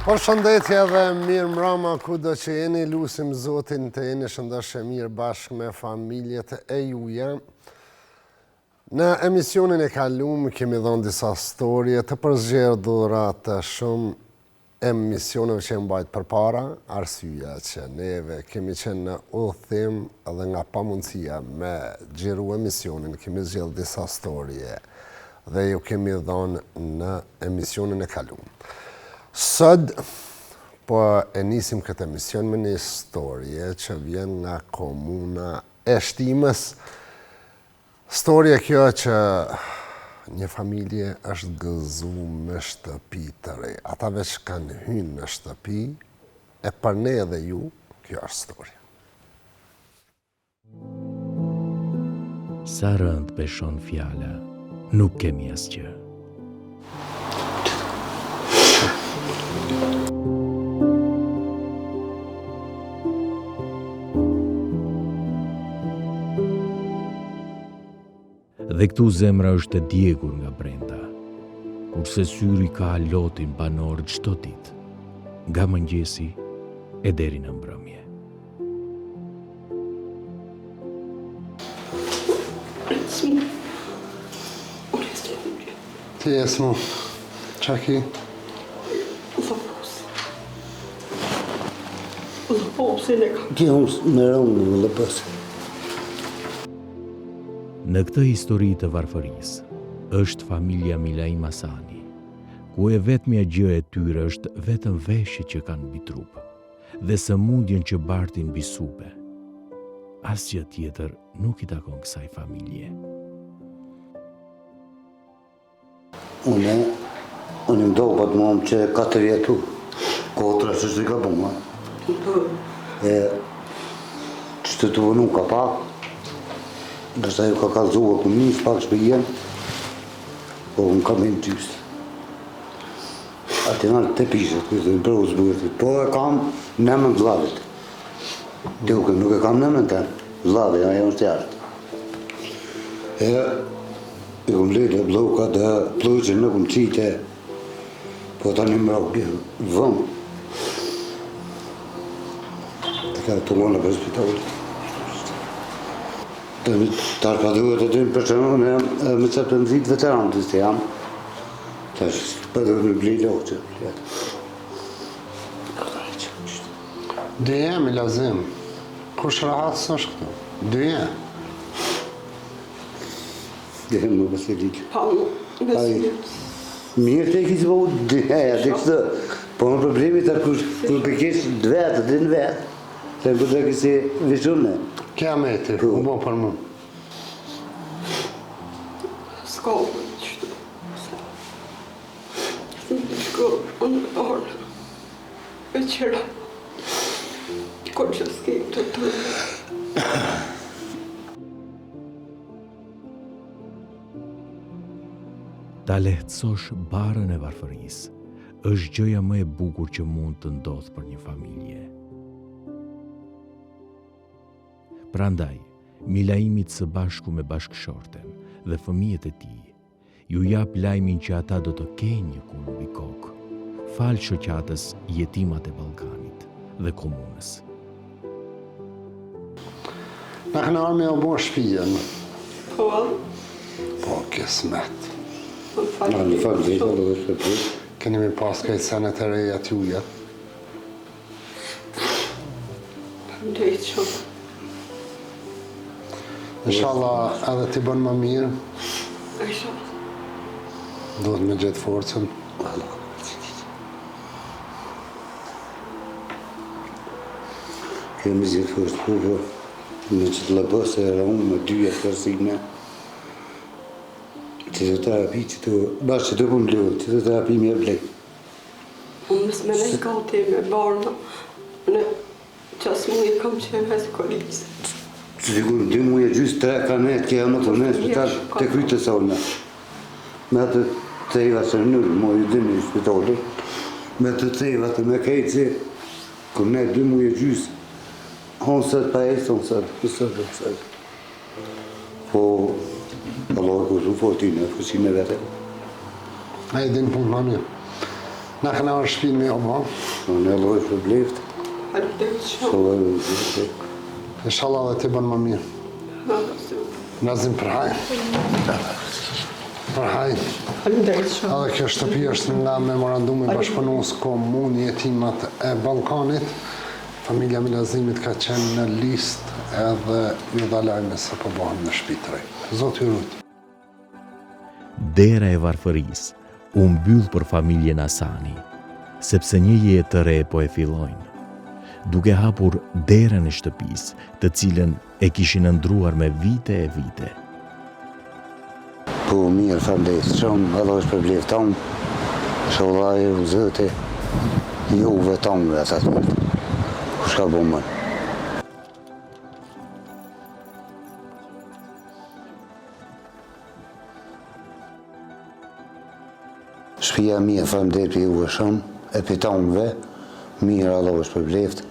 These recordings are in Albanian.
Përshëndetje dhe mirëmbrama kudo që jeni, lusim Zotin të jeni shëndosh e mirë bashkë me familjet e juja. Në emisionin e kalum kemi dhonë disa storje të përzgjedhura të shumë emisioneve që janë mbajt përpara, arsyeja që neve kemi qenë në udhëtim dhe nga pamundësia me xhiru emisionin, kemi zgjedhë disa storje dhe ju kemi dhonë në emisionin e kalum. Sot, po e nisim këtë emision me një storje që vjen nga komuna e Shtimes, Storje kjo që një familje është gëzu me shtëpi të re. Ata veç kanë hynë në shtëpi, e për ne dhe ju, kjo është storje. Sa rëndë peshon fjala, nuk kemi asgjë. Dhe këtu zemra është e djegur nga brenda, kurse syri ka lotin banor çdo ditë, nga mëngjesi e deri në mbrëmje. Ti je smu. Qa ki? Lëpus. Lëpusin e kam. Ti unë me rëngë në lëpus. Në këtë histori të varfërisë, është familja Milaim Asani, ku e vetmja gjë e tyre është vetëm veshjet që kanë mbi trup. dhe sëmundjen që bartin mbi supe. Asgjë tjetër nuk i takon kësaj familje. Unë, unë më do, po të më që 4 vjetu, kotra që që ka bu, e që të të vënu ka pak, ndoshta ju ka kallzua ku nis pak shpijën, po unë kam në gjysë. Aty në të pishët, ku të në për uzbërtit, po e kam në emën vllavit. Duke, nuk e kam në emën të, vllavi, ajo është jashtë. E, i kom lejtë e blloka dhe plluqën nuk më qite, po tani më rokë, vëmë. Të ka të ngonë për spitalit. Tani, tash pa duhet e të për që unë jam me që të nëzit veteran të se jam. Tash, pa duhet me bli lokë që blet. Dy jemi, lazim. Kush rahat s'është këtu? Dy jemi. Dy jemi më pasë Pa, më Mirë të e kisë po dy e, të kështë. Po në problemi të kush, kur për kesh të vetë, të në vetë. Se në këtë kisi vishune. Kja meti, u bo për mu. S'ka, qëtu. Shko, unë orë, e qera, kur që s'ki të të Ta lehtësosh barrën e varfërisë është gjëja më e bukur që mund të ndodhë për një familje. Prandaj, Milaimit së bashku me bashkëshorten dhe fëmijët e tij, Ju jap lajmin që ata do të kenë një kullë mbi kokë, falë shoqatës Jetimat e Ballkanit dhe komunës. Na kena ardhë me jau bo shpijën. Po. Po, kismet. Në në fakt, dhe dhe dhe Keni me pas krejt senet e reja t'juja. Faleminderit shumë. Inshallah edhe ti bën më mirë. Inshallah. Duhet me gjetë forcën. Kemi gjetë forcë, po, po. Me që të lëbëse e unë me dyja të kërsigne. Që të terapi që të... Bashkë që të po më luhet, që të terapi më e blej. Unë mos me nejt gati me barna, në qas muj kam qenë e kolicë. Që sikur dy muaj e gjysë, tre ka net, kja më të në spital, të krytë të sona. Me atë ceva se nërë, mu ju dini në spitali, me të ceva të me kejtë si, kur ne dy muaj e gjysë, honë sët pa esë, honë sët, honë sët, honë sët. Po, Allah e kuzu fortinë, fuqinë e vete. A e din punë ma mirë. Na kena ardh shpinë me jo bo. Unë e lloj për blift. Faleminderit shumë. Inshallah dhe ti bën më mirë. Nazim për hajr. Për hajr. Faleminderit shumë. Edhe kjo shtëpi është nga memorandumi bashkëpunues komunë jetimat e Ballkanit. Familja Milazimit ka qenë në listë edhe ju dha lajme se po bëhen me shtëpi të re. Zoti ju rujt. Dera e varfërisë u mbyll për familjen Asani, sepse një jetë të re po e fillojnë, duke hapur derën e shtëpisë, të cilën e kishin ëndrruar me vite e vite. Po mirë faleminderit shumë Allahu ju shpërbleftë tonë Inshallah ju zoti juve tonëve ata të kush ka bo më. Shpia mirë faleminderit për juve shumë e për tonëve mirë Allahu ju shpërbleftë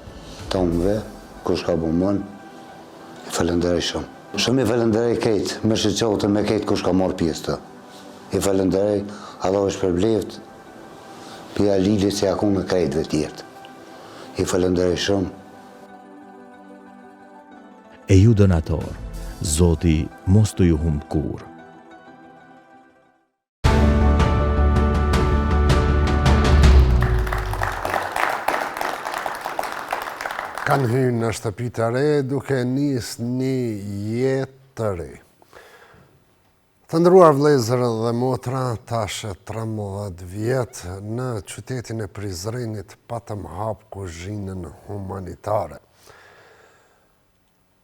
tonëve kush ka bo më i falënderoj shumë. Shumë i falënderoj krejt me shoqatën me krejt kush ka marrë pjesë të i falënderoj Allahu ju shpërbleftë prej Halilit si aku me krejtve tjertë i falënderoj shumë. E ju donatorë, Zoti mos të ju humb kurrë. Kanë hy në shtëpi të re duke nis një jetë të re. Të nderuar vëllezër dhe motra, tash e 13 vjet në qytetin e Prizrenit patëm hap kuzhinën humanitare.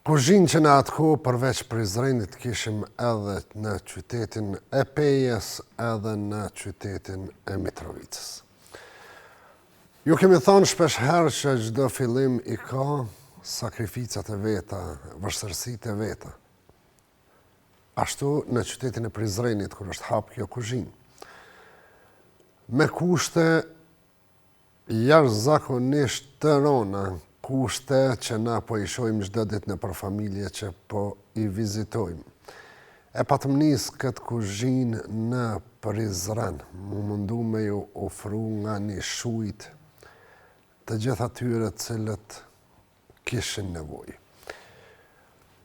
Kuzhinë që në atë kohë përveç Prizrenit kishim edhe në qytetin e Pejës edhe në qytetin e Mitrovicës. Ju kemi thonë shpesh herë që çdo fillim i ka sakrificat e veta, vështirësitë e veta. Ashtu në qytetin e Prizrenit, kur është hapë kjo kuzhinë. Me kushte Jashtëzakonisht të rona, kushte që na po i shohim çdo ditë nëpër familje që po i vizitojmë. E patëm nis këtë kuzhinë në Prizren, m'u mundu me ju ofru nga një shujtë të gjithë atyre të cilët kishin nevojë.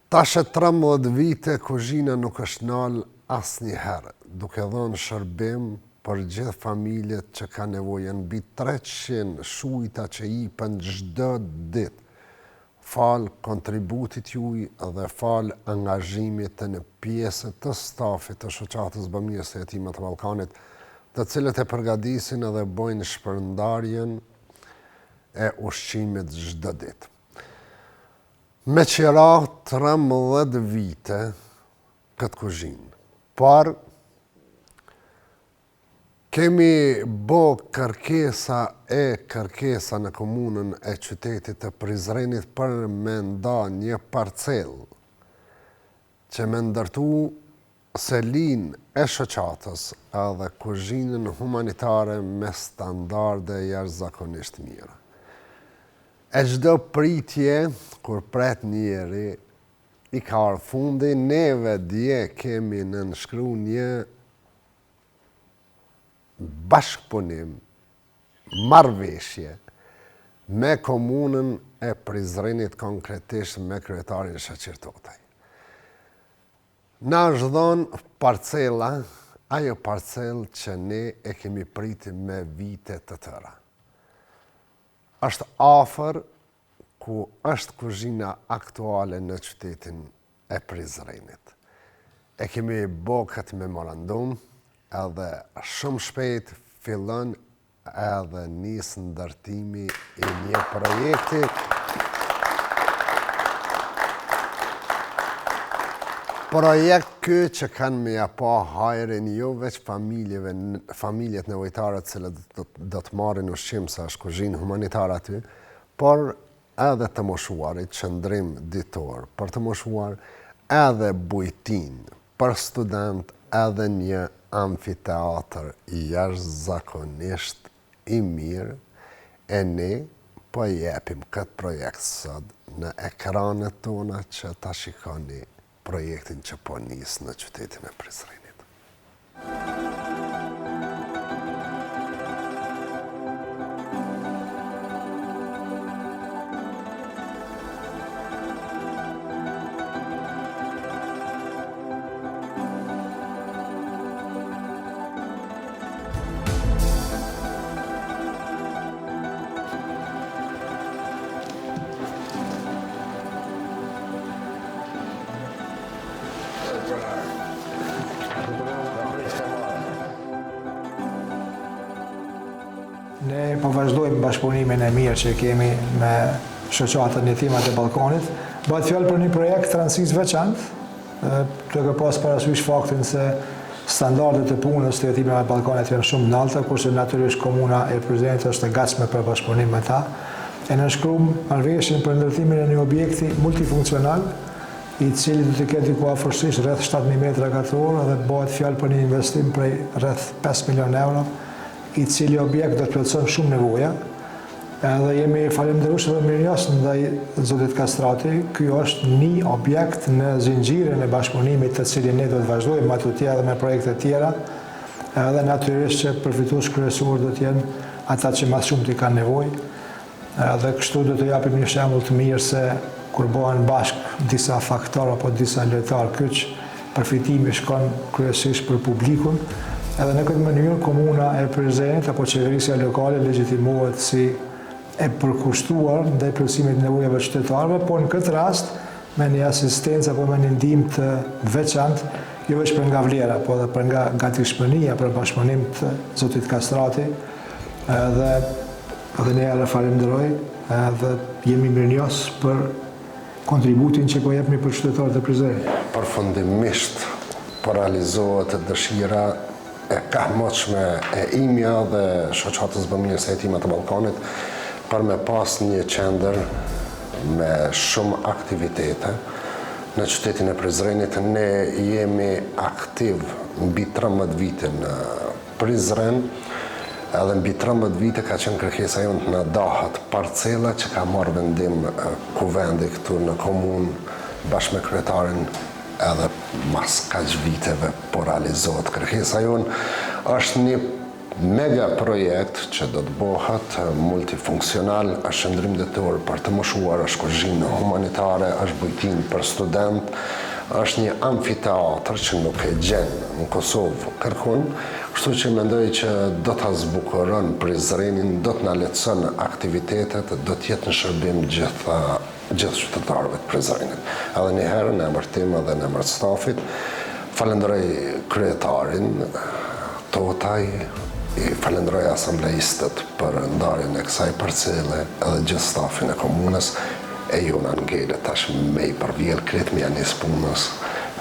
Tash e 13 vite kuzhina nuk është nalë asnjëherë, duke dhënë shërbim për gjithë familjet që kanë nevojë, mbi 300 shujta që jipen çdo ditë, falë kontributit juj dhe falë angazhimit të një pjese të stafit të Shoqatës Bamirëse Jetimat e Ballkanit, të cilët e përgatisin edhe bojnë shpërndarjen e ushqimit çdo ditë. Me qira 13 vite këtë kuzhinë, por kemi bo kërkesa e kërkesa në komunën e qytetit të Prizrenit për me nda një parcelë që me ndërtu selinë e shoqatës edhe kuzhinën humanitare me standarde jashtëzakonisht mira. E çdo pritje kur pret njeri i ka ardhë fundi, neve dje kemi nënshkru një bashkëpunim, marrëveshje me komunën e Prizrenit konkretisht me kryetarin Shaqir Totaj. Na është dhonë parcela, ajo parcelë që ne e kemi prit me vite të tëra. Është afër ku është kuzhina aktuale në qytetin e Prizrenit. E kemi bo këtë memorandum edhe shumë shpejt fillon edhe nis ndërtimi i një projekti Projekt ky që kanë me ja pa hajrin jo veç familjeve, familjet nevojtare të cilët do, do të marrin ushqim se është kuzhinë humanitare aty, por edhe të moshuarit, qëndrim ditor për të moshuar, edhe bujtinë për student edhe një amfiteatër jashtëzakonisht i mirë e ne po e jepim këtë projekt sot në ekranet tona që ta shikoni projektin që po nis në qytetin e Prizrenit. Ne po vazhdojmë bashkëpunimin e mirë që kemi me shoqatën Jetimat e Ballkanit. Bëhet fjalë për një projekt të rëndësisë veçantë, duke pas parasysh faktin se standardet e punës të Jetimave të Ballkanit janë shumë të larta, kurse natyrisht komuna e Prizrenit është e gatshme për bashkëpunim me ta. E nënshkruam marrëveshjen për ndërtimin e një objekti multifunksional, i cili do të ketë diku afërsisht rreth 7000 metra katror dhe bëhet fjalë për një investim prej rreth 5 milion euro, i cili objekt do të plotëson shumë nevoja. Edhe jemi falënderues dhe mirënjohës ndaj zotit Kastrati. Ky është një objekt në zinxhirin e bashkëpunimit të cilin ne do të vazhdojmë më tutje edhe me projekte tjera. Edhe natyrisht që përfitues kryesor do të jenë ata që më shumë të kanë nevojë. Edhe kështu do të japim një shembull të mirë se kur bëhen bashkë disa faktorë apo disa lojtarë kyç, përfitimi shkon kryesisht për publikun. Edhe në këtë mënyrë komuna e Prizrenit apo qeverisja lokale legjitimohet si e përkushtuar ndaj plotësimit të nevojave të qytetarëve, por në këtë rast me një asistencë apo me një ndihmë të veçantë, jo veç për nga vlera, po edhe për nga gatishmëria për bashkëpunim të zotit Kastrati, edhe Edhe një herë e falenderoj edhe jemi mirënjohës për kontributin që po jepni për qytetarët e Prizrenit. Përfundimisht po realizohet dëshira e kahmotshme e imja dhe Shoqatës Bamirëse Jetimat e Ballkanit për me pas një qendër me shumë aktivitete në qytetin e Prizrenit. Ne jemi aktiv mbi 13 vite në Prizren, edhe mbi 13 vite ka qenë kërkesa jonë të na dahet parcela që ka marrë vendim kuvendi këtu në komunë bashkë me kryetarin edhe mas kaq viteve po realizohet kërkesa jonë. Është një mega projekt që do të bëhet multifunksional, është qëndrim ditor për të moshuar, është kuzhinë humanitare, është bujtinë për student, është një amfiteatër që nuk e gjen në Kosovë kërkun, kështu që mendoj që do ta zbukuron Prizrenin, do të na lehtëson aktivitetet, do të jetë në shërbim gjitha gjithë qytetarëve të Prizrenit. Edhe një herë në emër tim edhe në emër të stafit, falenderoj kryetarin Totaj, i falenderoj asambleistët për ndarjen e kësaj parcele edhe gjithë stafin e komunës, e jona ngelet tash me i përvjel krejt me ja nis punës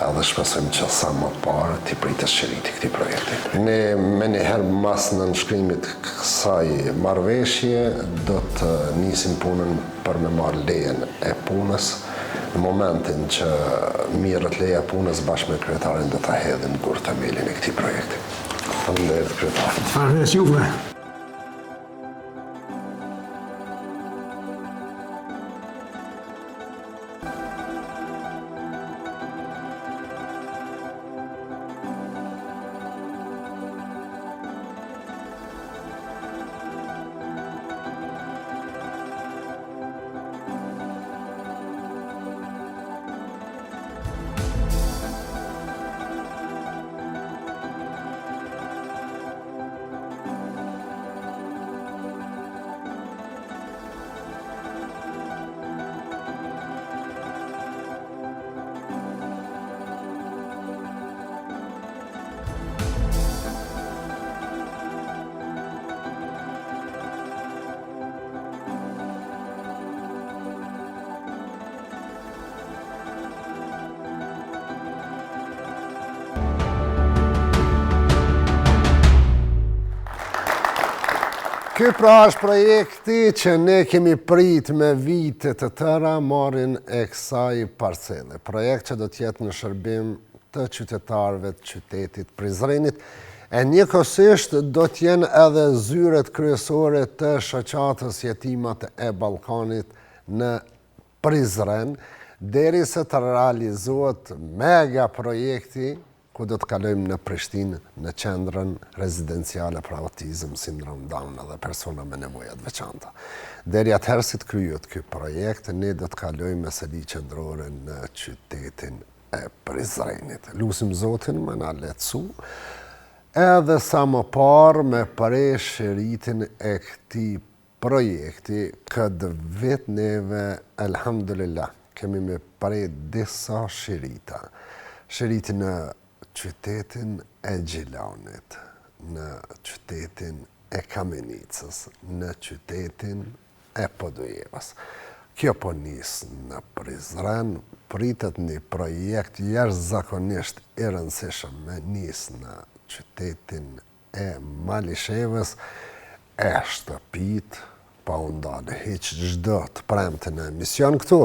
edhe shpresojmë që sa më parë t'i pritet shiriti këtij projekti. Ne menjëherë mas nënshkrimit kësaj marrëveshje do të nisim punën për me marrë lejen e punës. Në momentin që mirret leja e punës bashkë me kryetarin do ta hedhim gurthemelin e këtij projekti. Faleminderit kryetar. Faleminderit juve. Ky pra është projekti që ne kemi prit me vite të tëra marrjen e kësaj parcele. Projekt që do të jetë në shërbim të qytetarëve të qytetit Prizrenit, e njëkohësisht do të jenë edhe zyret kryesore të shoqatës Jetimat e Ballkanit në Prizren, deri se të realizohet mega projekti ku do të kalojmë në Prishtinë në qendrën rezidenciale për autizëm, sindrom Down dhe persona me nevoja të veçanta. Deri atëherë si të kryhet ky projekt, ne do të kalojmë me seli qendrore në qytetin e Prizrenit. Lusim Zotin me na lehtësu, edhe sa më parë me pre shiritin e këtij projekti këtë vit neve elhamdulillah kemi me pre disa shirita. Shiriti në qytetin e Gjilanit, në qytetin e Kamenicës në qytetin e Podujevës. Kjo po nis në Prizren, pritet një projekt jashtëzakonisht i rëndësishëm me nis në qytetin e Malishevës e shtëpitë pa u ndalë hiç çdo të premte në emision këtu,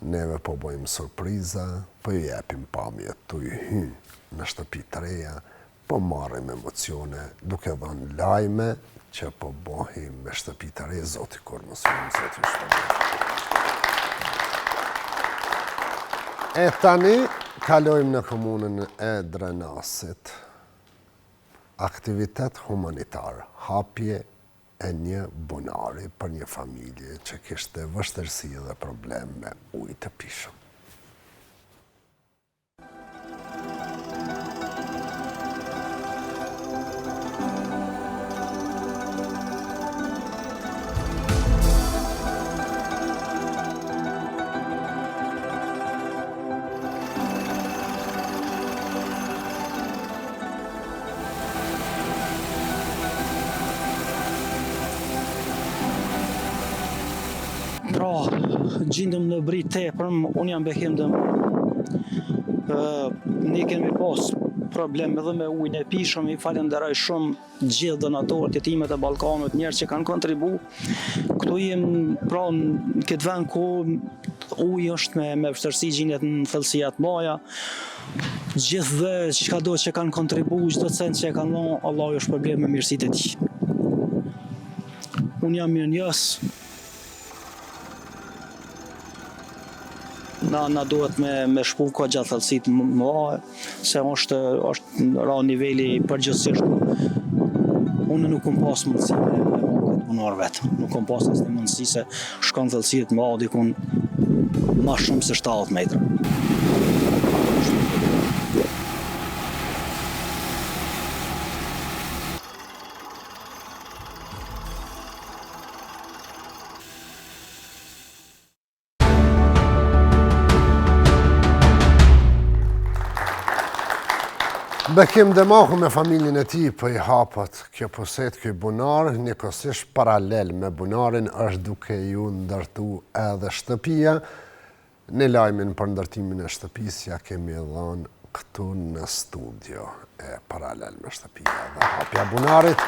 neve po bojmë surpriza, po ju jepim pamje tuj hy në shtëpi të reja, po marrim emocione duke dhënë lajme që po bohi me shtëpi të re, Zoti kurrë mos ju humbtë, Zoti ju shpërbleftë. E tani kalojmë në komunën e Drenasit. Aktivitet humanitar, hapje e një bunari për një familje që kishte vështirësi dhe problem me ujë të pijshëm. Pra, gjindem në Bri t'Epërm, unë jam Bekim Demaku. Ne kemi pas problem edhe me ujin e pijshëm, i falenderoj shumë gjithë donatorët, jetimet e Ballkanit, njerëz që kanë kontribu. Këtu jem pra në këtë vend ku uji është me, me vështirësi gjindet në thellësia të mëdha. Gjithëve çkado që kanë kontribu, çdo cent që e kanë dhënë, Allahu ju shpërbleftë me mirësitë e tij. Unë jam mirënjohës. Na, na duhet me, me shpu kogja thellësi të mëdha, se është, është ra niveli përgjithësisht. Unë nuk kom pas mundësi me, me bo këtë bunar vetë. Nuk kom pas asnjë mundësi se shkon thellësi të mëdha dikun ma shumë se 70 metra. Bekim Demaku me familjen e tij po i hapet kjo pusetë, ky bunar, njëkohësisht paralel me bunarin është duke ju ndërtu edhe shtëpia. Ne lajmin për ndërtimin e shtëpisë ja kemi dhënë këtu në studio e paralel me shtëpia dhe hapja bunarit.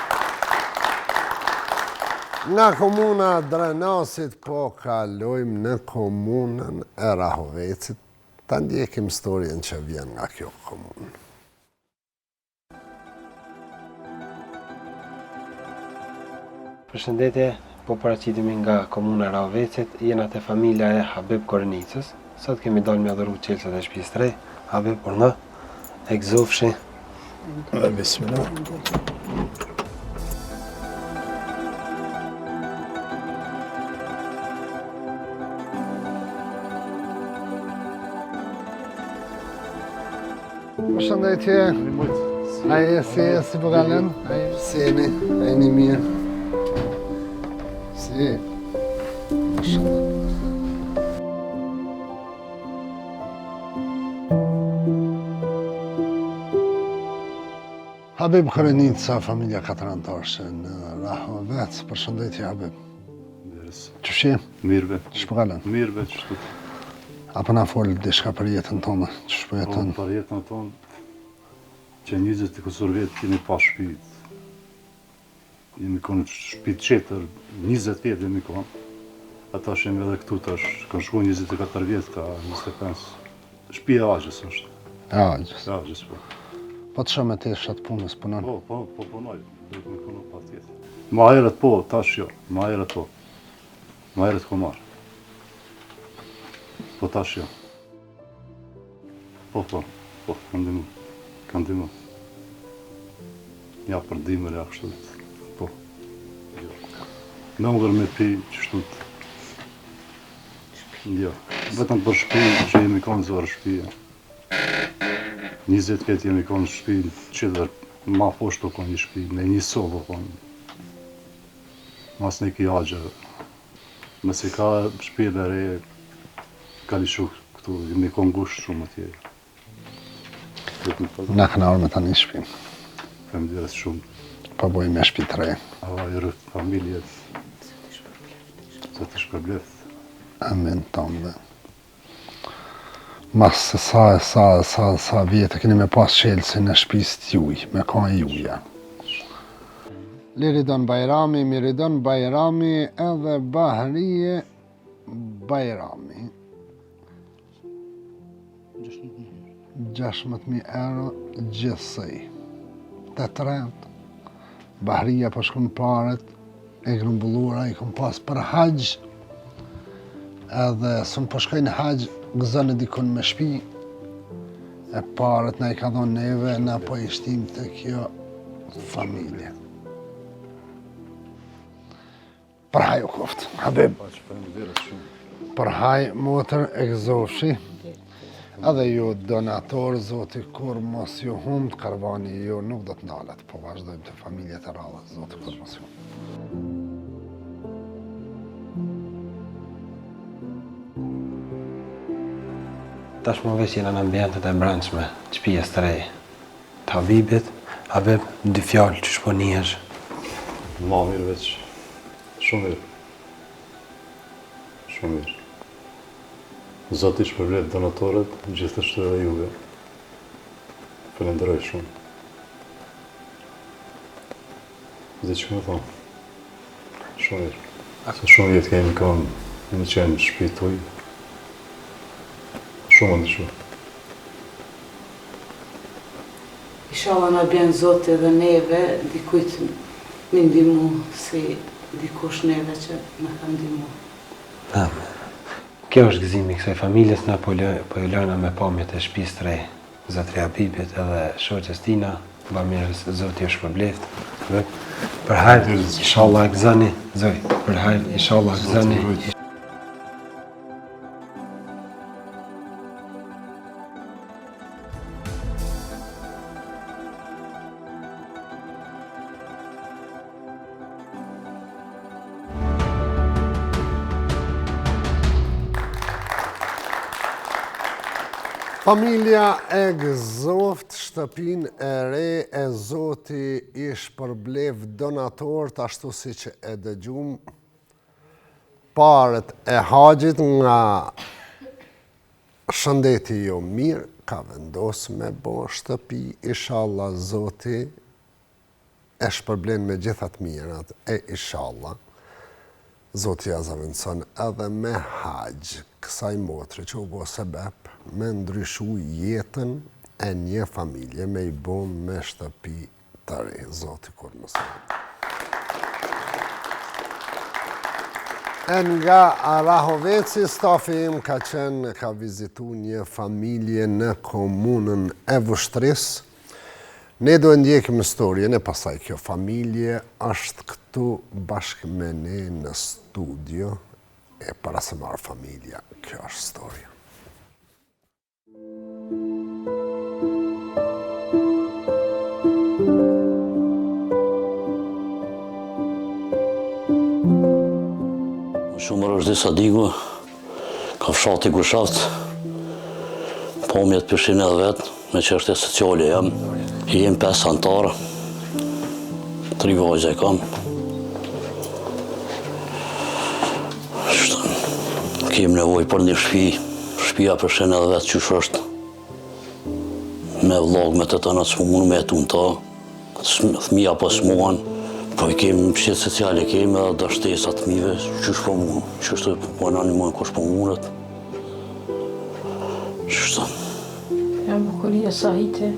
Nga komuna e Drenasit po kalojmë në komunën e Rahovecit, ta ndjekim storjen që vjen nga kjo komunë. Përshëndetje, po paraqitemi nga komuna e Rahovecit, jena te familja e Habib Korenicës. Sot kemi dalë me ia dhuru çelësat e shtëpisë të re. Habib urdhno, e gëzofshi. Bismillah. Përshëndetje. A je si je si po kalon? Si jeni? A jeni mirë? Si? Përshëndetje. Habib Korenica, familja katëranëtarëshe në Rahovec. Përshëndetje Habib. Qysh je? Mirë be. Qysh po kalon? Mirë be, qështu. A po na fol diçka për jetën tonë, qysh po jeton? Po, për jetën tonë, që 20 e kusur vjet jemi pa shpi. Jemi konë në shpi tjetër, 20 vjet jemi konë. A tash jemi edhe këtu tash, kanë shku 24 vjet, ka 25. Shpi e axhës është. E axhës? E axhës, po. Po të shoh me tesha të punës, punon? Po, po, po punoj, duhet me punu patjetër. Ma herët po, tash jo, ma herët po. Ma herët kom marrë. Po tash jo. Po, po, po, kanë ndihmu. Kanë ndihmu. Ja, për dimër, ja, kështu. Po. Jo. Me hongër me pi, qështu. Jo, vetëm për shpi, që jemi konë zor shpi. 20 vjet jemi konë shpi, qetër, ma poshtë u konë një shpi, me një sobë u konë. Mas një ki axhë, nëse ka shpi dhe re, ka lishu këtu, jemi konë ngusht shumë atje. Na kena ardhë me ta nis shpinë. Faleminderit shumë. po bojmë me shpi të re. Allahu e rujt familjet. Zoti shpërbleft. Amin tamve. Mas se sa e sa e sa e sa vjetë keni me pas çelësin e shpisë t'juj, me ka e juja. Liridon Bajrami, Miridon Bajrami edhe Bahrije Bajrami. 16.000 euro gjithsej. Të tretë, Bahrija po shkon paret e grumbulluara i kom pas për haxh, edhe s'un po shkoj në haxh, gëzon e dikun me shpi, e paret na i ka dhonë neve, na po i shtim te kjo familje. Për hajr u koftë, Habib. Për hajr, motër e gëzofshi. Edhe ju donator, zoti kurr mos ju humtë, karvani ju nuk do të ndalet, po vazhdojmë te familjet e radhës, zoti kurr mos ju humtë. Tashmë veç jena në ambientet e brendshme, të shpijës të re, të Habibit, Habib, dy fjalë qysh po nihesh? Ma mirë veç, shumë mirë. Shumë mirë. Zoti shpërbleft donatorët, gjithashtu edhe juve. Falenderoj shumë. Dhe që me thonë? Shumë mirë. Se shumë vjetë kemi konë në qenë në shpi tuj. Shumë ndryshu. Ishalla na bjen Zoti edhe neve dikujt mi ndihmu si dikush neve që na ka ndihmu. Amin. Kjo është gëzimi i kësaj familjes na po po ju lëna me pamjet e shpisë të re zotri Habibit edhe shoqes tina bamirës Zoti ju shpërbleft për hajr ishalla e gëzoni zoj për hajr ishalla e gëzoni Familja e gëzoft shtëpinë e re e zoti i shpërbleft donatorët ashtu siç e dëgjum paret e haxhit nga Shëndeti jo mirë ka vendos me bo shtëpi ishalla zoti e shpërblen me gjitha të mirat e ishalla zoti ja zavendëson edhe me haxh kësaj motre që u bo sebep me ndryshu jetën e një familje me i bo me shtëpi Të re, zoti kurrë mos E nga Rahoveci, stafi im ka qenë, ka vizitu një familje në komunën e Vushtrrisë. Ne do e ndjekim storjen e pastaj kjo familje është këtu bashkë me ne në studio e para se marrë familja, kjo është storja. Shumë Ruzhdi Sadiku, ka fshati Gushafc, pamjet po i shihni edhe vetë, me çështje sociale jam, jem 5 anëtarë, tri vajza e kam, Kem nevojë për një shpi, shpia po e shihni edhe vetë qysh është, me vllagë me të tëna s'po mund me jetu në ta, fëmija po smuhen, po i kem mbështetje sociale kem edhe do shtesa të fëmijëve, qysh po mund, qysh të po na ndihmojnë kush po mundet. Qysh Jam Bukurie Sahiti,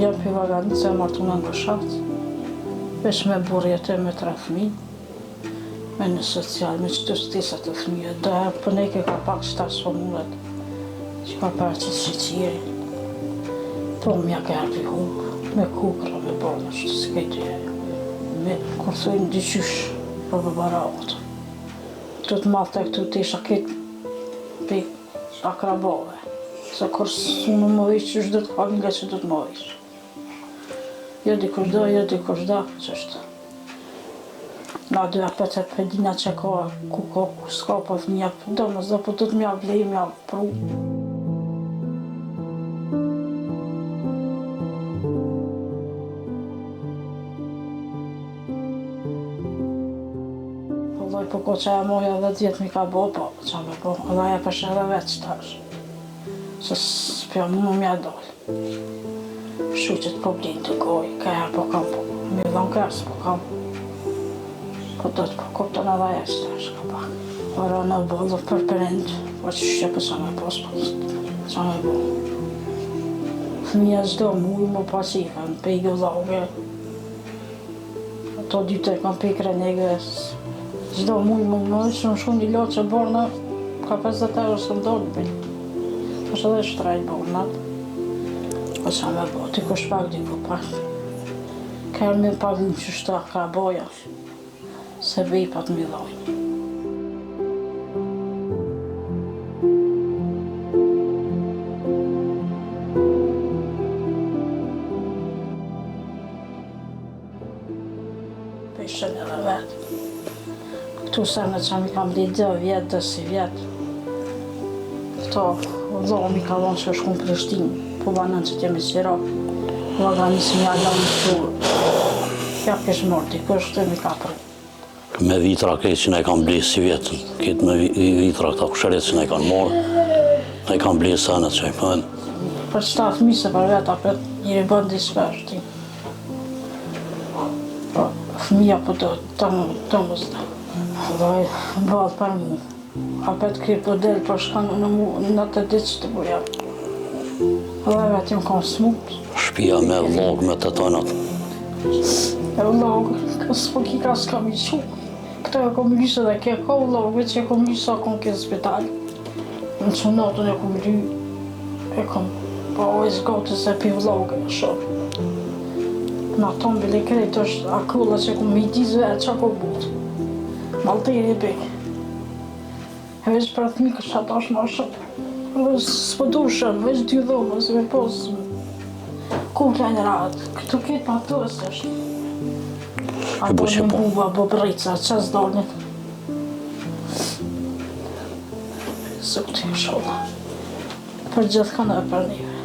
jam prej Vaganicë, e martuna në Gushafc, veç me burrë jetoj me tre fëmijë. Me një social, me qëto shtesat e fëmijëve, do e për ne ke ka pak qëta s'po mundet, që ka paraqit sheqeri, po m'ja ke harpi hupë, me kukra, me bo, me qëto s'ke të me kur thujnë dyqysh, po për barakut. Të të madhë të këtu të isha këtë për akrabave, se kur s'u në më vish, që do të familja që do të më vish. Jo dikush do, jo dikush do, qështu. Na dy apet e pe dina që ka, ku ka, ku s'ka, po fëmija, po do mos do, po do të m'ja blej, m'ja pru. Muaj po ko qaja moja 10 vjet mi ka bo, po qa me bo, edhe aja po sheh edhe vetë qetash. Se s'po mu m'ja dal. Shuqet po blin të goj, ka herë po kam, po mi dhon ka herë s'po kam. Po do të po kupton edhe aja qetash ka pak. Ora në bollë për prind, po që shqe po qa me bo, s'po qa me bo. Fëmija çdo muj më pa qifën, pe i gëllage. Ato dy të kam prej krenegve, çdo muj më më shumë shumë një loqe borna, ka 50 euro s'më dolë bil. Është edhe shtrejt bornat. Po qa me bo, dikush pak, diku pak. Ka me pagu që shta ka boja, se bepat mi dhojnë. Peshën edhe vetë. Këtu sa në që mi kam li dhe vjetë dhe si vjetë. Këto vëllo mi ka dhonë që shku në Prishtinë, po banën që t'jemi qira. Vëlla nisë mi alonë këtu. Ja kish morë dikush të mi ka pru. Me vitra krejt që na i kanë ble si vjetë, këtë me vitra këta kushërit që na i kanë marrë, na i kanë ble senet që i pënë. Për qëta fëmi se për vetë, apet njëri bën diçka është ti. Po, fëmija po do të më, të më zda. Dhe bëhet për mu. Apet ky po del po shkon në mu në të ditë që të buja. Dhe vetë jam konë smut. Shpia me vllogë me të tonat. E vllogë, s'po ki ka s'kam i qu. Këto e kom lysë dhe ke ka vllogë, veç e kom lysë sa kom ke në spital. Në që natën e kom ly, e kom po e zgotë se pi vllogë shumë. Në ato në bile krejt është akulla që kom i dizve e qa ko butë. Malteri bik. E veç për fëmijë kisha dash ma shumë. Dhe s'po du shumë, veç dy dhoma, se me pos. Ku flejnë rahat, këtu ketë pa të është. A po një po. buba, bo brejca, që s'dolin. Zoti inshallah. Për gjithkënd e për neve.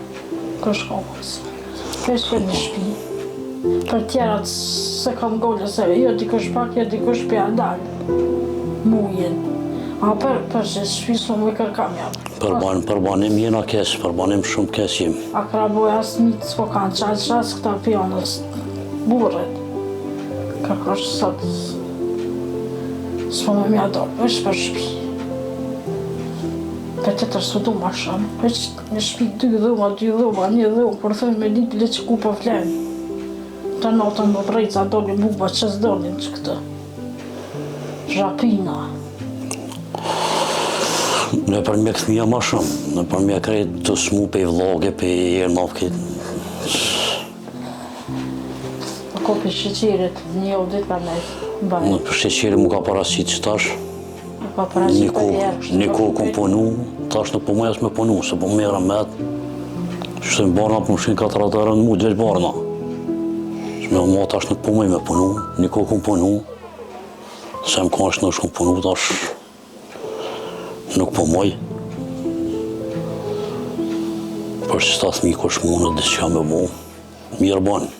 Kush ka mos. Veç për një shpi. Për tjerat se kam gole se jo dikush pak, jo dikush pja dal. Mujin. A për, për që shpi s'u më kërkam jam. Për, ban, për banim jena keq, për banim shumë keq jemi. A kraboj as mitë s'po kanë qalë qas këta pjonës burret. Kërkosh sot s'po më mja do, veç për shpi. Për tjetër s'po du ma shumë, veç një shpi dy dhoma, dy dhoma, një dhomë, por thënë me ditë le që ku po flenë. Të natën më brejca dolin buba që s'dolin që këtë. Zhapina. Në për mjek fëmija ma shumë, në për mjek krejt të smu pe vlloge, pe erë në këtë. A ko për sheqerit, një o ditë ka nejtë, mbaj. Në për sheqeri mu ka parasit që tash, Një kohë, një kohë kom punu, tash nuk po muj as me punu, se po merrem me atë. Shtë në barna, po më shkin 4 euro në muj, veç barna. Se me ma tash nuk po muj me punu, një kohë kom punu, se më ka është nuk kom punu, tash nuk po muj. Për që ta thmi kush mundë, diçka me bo, mirë bon.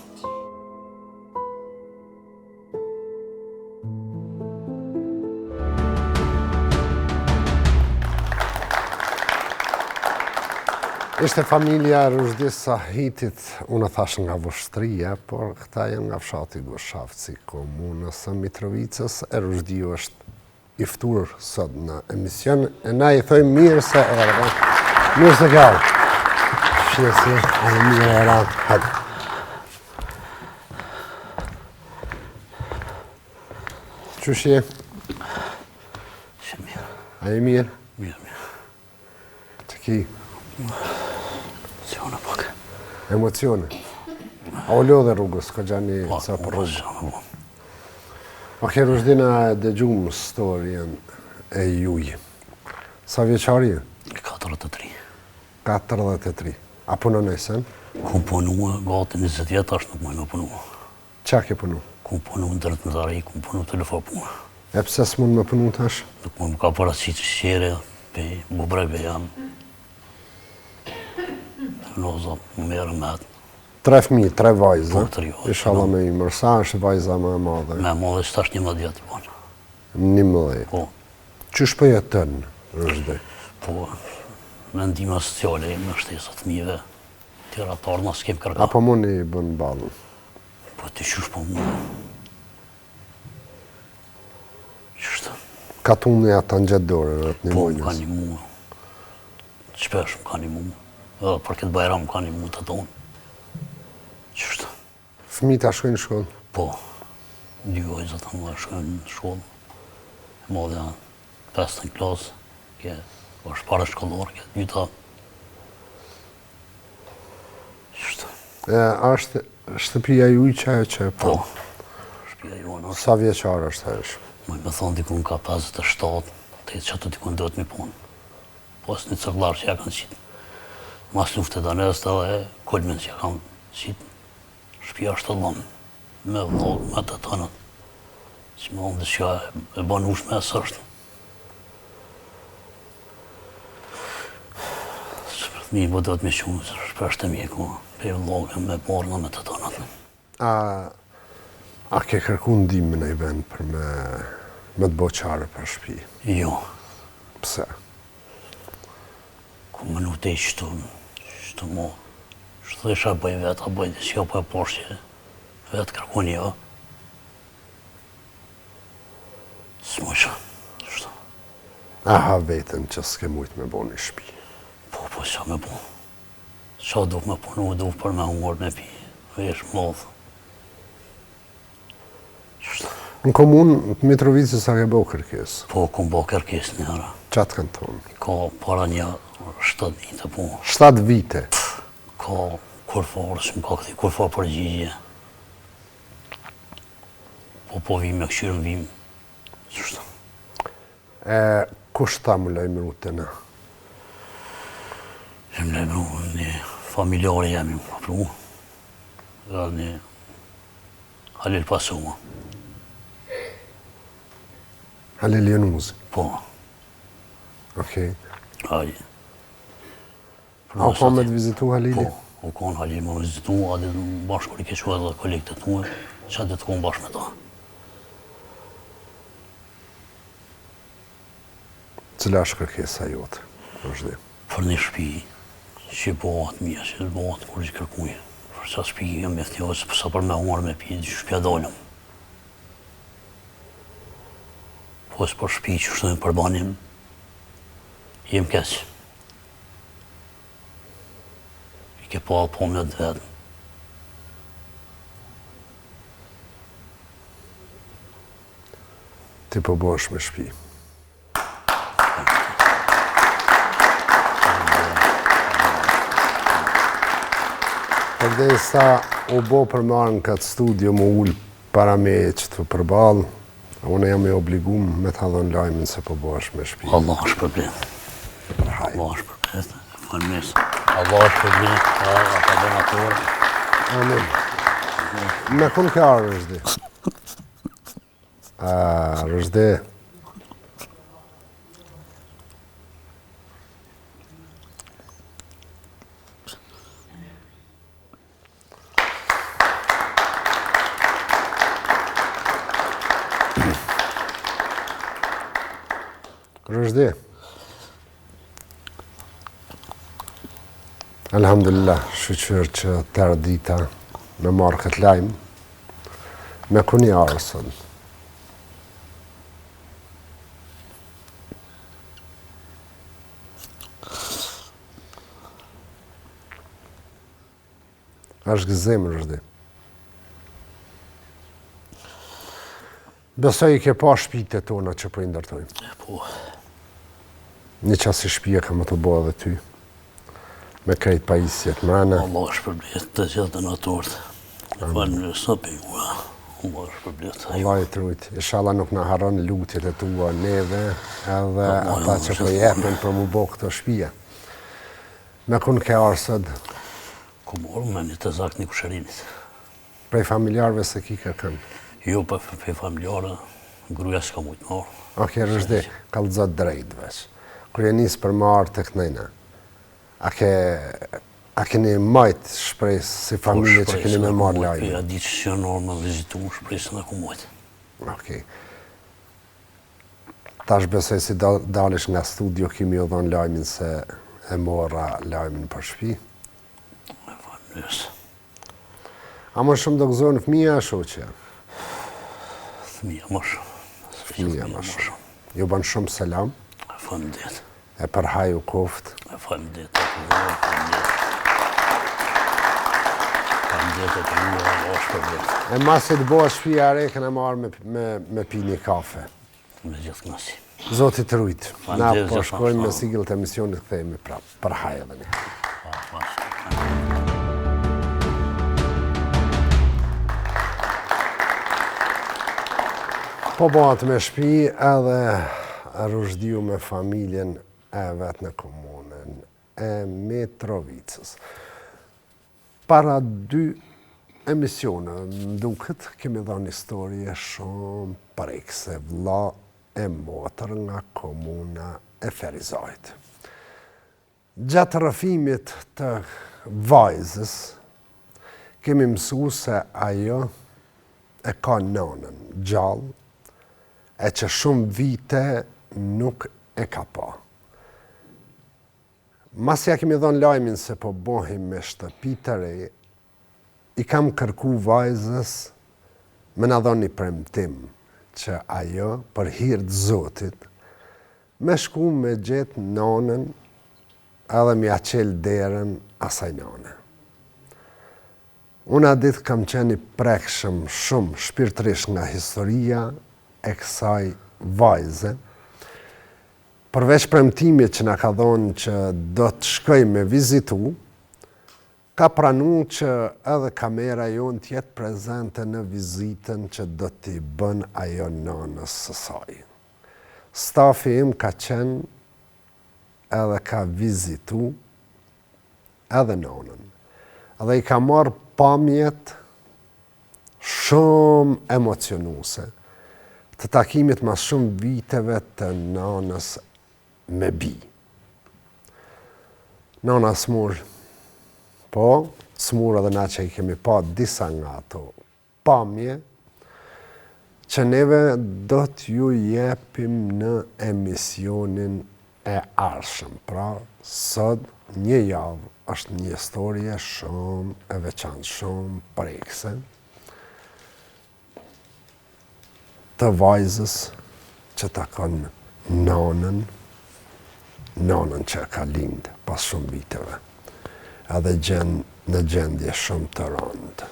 Ishte familja e Ruzhdi Sahitit, unë thash nga Vushtrria, por këta janë nga fshati Goshavci, komunës së Mitrovicës, e Ruzhdiu është i ftuar sot në emision, e na i thojmë mirë se erdhe. Mirë se ke ardhë. Shjesi, a e mirë e radhë, hajde. Qysh je? Shumë mirë. A je mirë? Mirë, mirë. Të ki? Emocione pak. Emocione. A u lodhe rrugës, ka gjani po, sa për rrugë? Po, po. Ok, Ruzhdi, na e dëgjum storjen e juj. Sa vjeçar je? 43. 43. A punon naj sen? Kom punu, gati 20 vjet, tash nuk muj me punu. Qa ke punu? Kom punu në ndërtimtari, kom punu të lëfa punë. E pse s'mund me punu tash? Nuk mund më ka paraqit sheqeri, pe bubreg jam. Në zot, më merë me atë. Tre fëmijë, tre vajza. Po, tre vajza. Inshallah me i mërsa, është vajza më e madhe. Më e madhe që tash 11 vjet i bon. 11. Po. Qysh po jeton, Ruzhdi? Po, me ndihma sociale, me shtesa të fëmijëve, tjera të ardhna s'kem kërka. A po mun i bën ballën? Po, ti qysh po mun? Qysh të? Katuni a ta ngjet dorën, a të nimojnë? Po, më ka nimu. Shpesh më ka nimu. Edhe për këtë bajram më ka nimu të tonë. Qysh të? Fëmijët a shkojnë në shkollë? Po. Dy vajzat e mëdha shkojnë në shkollë. E madhja pestën klasë, ke është parashkollor, ke dyta. Qështu. E, është shtëpia juj qajo që e po? Po, shtëpia jonë është. Sa vjeçare është ajo? Muj me thonë dikun ka 57, të që të dikun duhet me punë. Po është një cëkllarë që ja kanë qitë. Mas lufte Donetsk edhe kulmin që ja kanë qitë. Shpia është të dhëmë, me vllogë, me të tënët. Që me thonë diçka e banushme s'është. Se për fëmijë po duhet me qu, se shpesh te mjeku, pe vllogë, me barna, me të tënët. A, a ke kërku ndihmë në një vend për me, me të bo qare për shpi? Jo. Pse? Ku më nuk te qëtu, qëtu mo, qëtu isha bëj vetë, a bëj diçka po e poshtë që vetë kërkun jo. S'mujsha, qëtu. A ha veten që s'ke mujtë me bo një shpi? Po, po, qa me bo. Qa duhet me punu, duhet për me hungër, me pi, vesh, modhë. Në komunë të Mitrovicës a ke bo kërkesë? Po, kom bo kërkesë një herë. Qa të kanë thonë? Ka para një 7 vite, po. 7 vite? Ka kurrfarë, s'më ka kthy kurrfarë përgjigje. Po, po vim me këqyrë, vim. Qështu. E, kush ta më lajmëru te na? E më lajmëru një familjar jemi më ka pru. Dhe një Halil Pasuma. Halil Jonuzi? Po. Okej. Ai. A u ka me të vizitu Halili? Po, u konë Halili me vizitu, a dhe bashkë kur i ke që edhe kolegët e tu, që atë të konë bashkë me ta. Cila është kërkesa jote? Vazhdim. Për një shpi, që bëhet mirë, që bëhet kur i kërkuj. Për sa shpi jam me thjo, sa për me hongër me pi, që shpia dolëm. Po së për shpi që shtojnë për banim, jem keq. I ke pa po me të vetëm. Ti po bëhesh me shpi. Përderisa u bo për me ardhë në këtë studio më ulë para meje që të përballë, unë jam i obligum me ta dhënë lajmin se po bëhesh me shpi. Allah të shpërbleftë. Allah të shpërbleftë. Faleminderit. Allah të shpërbleftë. Ata donatorë. Amin. Me kun ke ardhë, Ruzhdi? A, Ruzhdi. Ruzhdi. Alhamdulillah, shyqyr që t'erdh dita me marrë këtë lajm. Me kun je ardhë sot. Është gëzim, Ruzhdi. Besoj i ke pa shpitë tona që po i ndërtojmë. Po. Një qasi shpije ka me t'u bo edhe ty. Me krejt pajisjet mrena. Allah shpërbleftë të gjithë donatorët. Falë së për ju. Allah shpërbleftë. Allah i t'rujt. Inshallah nuk na harron lutjet e tua neve edhe ata që po jepen për mu bo këto shpije. Me kun ke ardhë sot? Kom ardhë me një të zak një kushërinit. Prej familjarëve s'e ki kërkën? Jo, po prej familjarëve, gruja s'ka mujtë me ardhë. Ok, Ruzhdi, kallëzo drejt veç. Kur je nisë për me ardhë tek nëjna, a ke, a keni majtë shpresë si po, familje që keni me marrë lajmin? Po, ja di që janë ardhë me vizitu, shpresën e ku majtë. Ok. Tash besoj si dalish nga studio ki me ju dhonë lajmin se e mora lajmin për shpi. Faleminderit. A më shumë do gëzohen fëmija a shoqja? Fëmija më shumë. Fëmija më shumë. Ju bën shumë selam. Faleminderit. E për hajr u koftë. Faleminderit. Faleminderit. Faleminderit e të ju e shpërbleftë. E masi të bëhet shpia e re, kena me ardhë me, me, me pi një kafe. Me gjithë kënaqësi. Zoti të rujt. Na po shkojmë me sigël të emisionit, kthehemi prapë. Për hajr edhe një. Po bëhet me shpi edhe Ruzhdiu me familjen e vet në komunën e Mitrovicës. Para dy emisioneve, më duket, kemi dhënë historie shumë prekëse, vlla e motër nga komuna e Ferizajt. Gjatë rrëfimit të vajzës, kemi mësu se ajo e ka nanën gjallë, e që shumë vite nuk e ka pa. Masi ja kemi dhënë lajmin se po bohim me shtëpi të re, i kam kërku vajzës me na dhënë një premtim që ajo për hir të Zotit me shku me gjetë nanën edhe me ja çel derën asaj nane. Unë atë ditë kam qenë i prekshëm shumë shpirtërisht nga historia e kësaj vajze, Përveç premtimit që na ka dhonë që do të shkoj me vizitu, ka pranu që edhe kamera jonë të jetë prezente në vizitën që do t'i bën ajo nanës së saj. Stafi im ka qenë edhe ka vizitu edhe nanën. Dhe i ka marrë pamjet shumë emocionuese të takimit mas shumë viteve të nanës me bijë. Nana smur, po, smur edhe na që i kemi pa disa nga ato pamje, që neve do t'ju jepim në emisionin e ardhshëm. Pra, sot një javë është një historie shumë e veçantë, shumë prekëse të vajzës që takon nanën, nanën që e ka lindë pas shumë viteve, edhe gjen në gjendje shumë të rëndë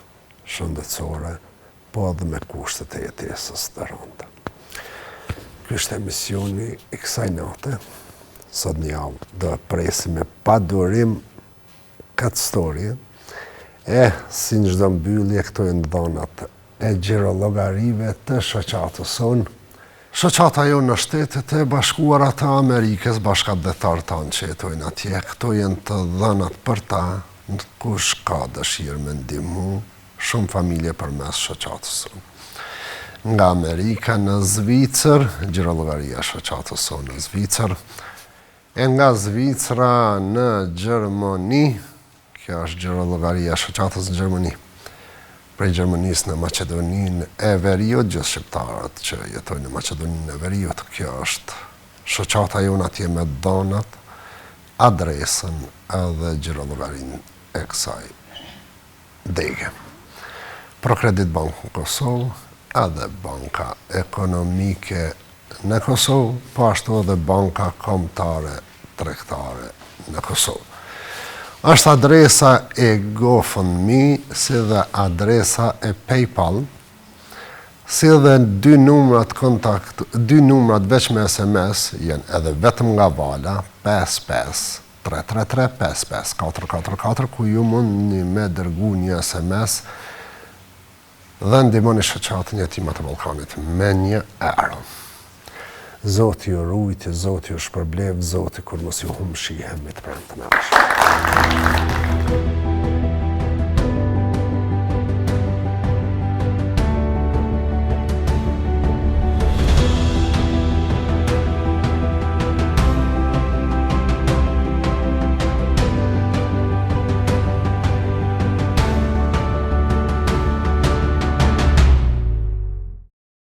shëndetësore, po edhe me kushtet e jetesës të rënda. Ky është emisioni i kësaj nate. Sot një javë do e presim me padurim këtë storje. E, si në çdo mbyllje, këto janë dhënat e xhirollogarive të shoqatës sonë. Shoqata jonë në Shtetet e Bashkuara të Amerikës, bashkatdhetarët tanë që jetojnë atje, këto janë të dhënat për ta, kush ka dëshirë me ndihmu, shumë familje përmes shoqatës sonë. Nga Amerika në Zvicër, xhirollogaria e shoqatës sonë në Zvicër, e nga Zvicra në Gjermani, kjo është xhirollogaria e shoqatës në Gjermani, prej Gjermanisë në Maqedoninë e Veriut, gjithë shqiptarët që jetojnë në Maqedoninë e Veriut, kjo është shoqata jonë atje me dhënat, adresën edhe xhirollogarinë e kësaj dege. Procredit Bank në Kosovë, edhe Banka Ekonomike në Kosovë, po ashtu edhe Banka Kombëtare Tregtare në Kosovë. Është adresa e GoFundMe, si dhe adresa e PayPal, si dhe dy numrat kontakt, dy numrat veç me SMS, janë edhe vetëm nga Vala, 55 333 55 444 ku ju mundni me dërgu një SMS dhe ndihmoni shoqatën Jetimat e Ballkanit me një euro. Zoti ju rujtë, Zoti ju shpërbleftë, Zoti kurrë mos ju humb shihemi të premten e ardhshme.